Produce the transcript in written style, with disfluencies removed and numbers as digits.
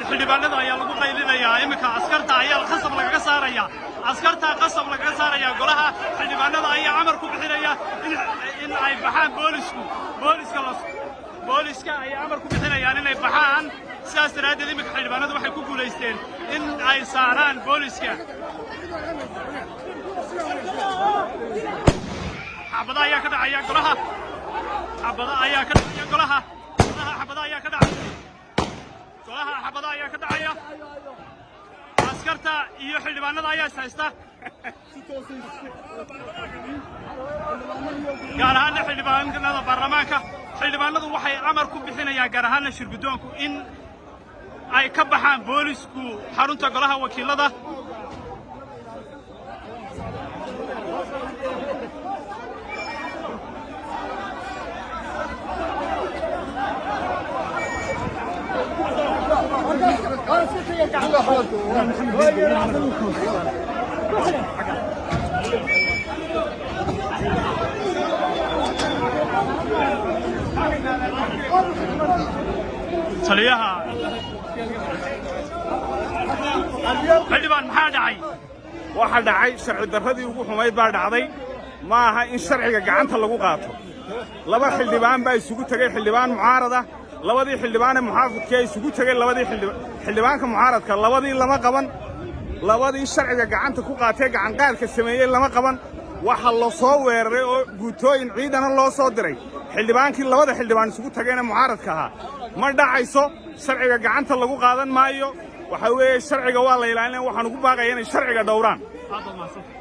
Xildhibaanada ayaa lagu qaylinayaa. Iminka askarta ayaa qasab lagaga saaraya, askartaa qasab lagaga saaraya golaha. Xildhibaanada ayaa amar ku bixinaya in ay baxaan boolisku. Booliska la booliska ayaa amar ku bixinayaan inay baxaan. Sidaas daraaddeed iminka xildhibaanadu waxay ku guulaysteen in ay saaraan booliska. Xabada ayaa ka dhacaya golaha, xabada ayaa ka dhacaya golaha. Golaha xabada ayaa ka dhacaya, golaha xabada ayaa ka dhacaya. Askarta iyo xildhibaanada ayaa is haysta, gaar ahaana xildhibaanada baarlamaanka. Xildhibaanadu waxay amar ku bixinayaan, gaar ahaana shirguddoonku, in ay ka baxaan boolisku xarunta golaha wakiilada. Taliyaha xildhibaan, maxaa dhacay? Waxa dhacay sharci darradii ugu xumayd baa dhacday. Ma aha in sharciga gacanta lagu qaato. Laba xildhibaan baa isugu tegey, xildhibaan mucaarada, labadii xildhibaanee muxaafidkee isugu tegey, labadii xildhibaanka mucaaradka labadii lama qaban. Labadii sharciga gacanta ku qaatee gacanqaadka sameeyey lama qaban. Waxa la soo weeraray oo guutooyin ciidana loo soo diray xildhibaankii labada xildhibaan isugu tageenee mucaaradka ahaa. Ma dhacayso, sharciga gacanta lagu qaadan maayo. Waxa weeye sharciga waa la ilaalinaya. Waxaan ugu baaqaya inay sharciga dhowraan. Aad baad mahadsantahay.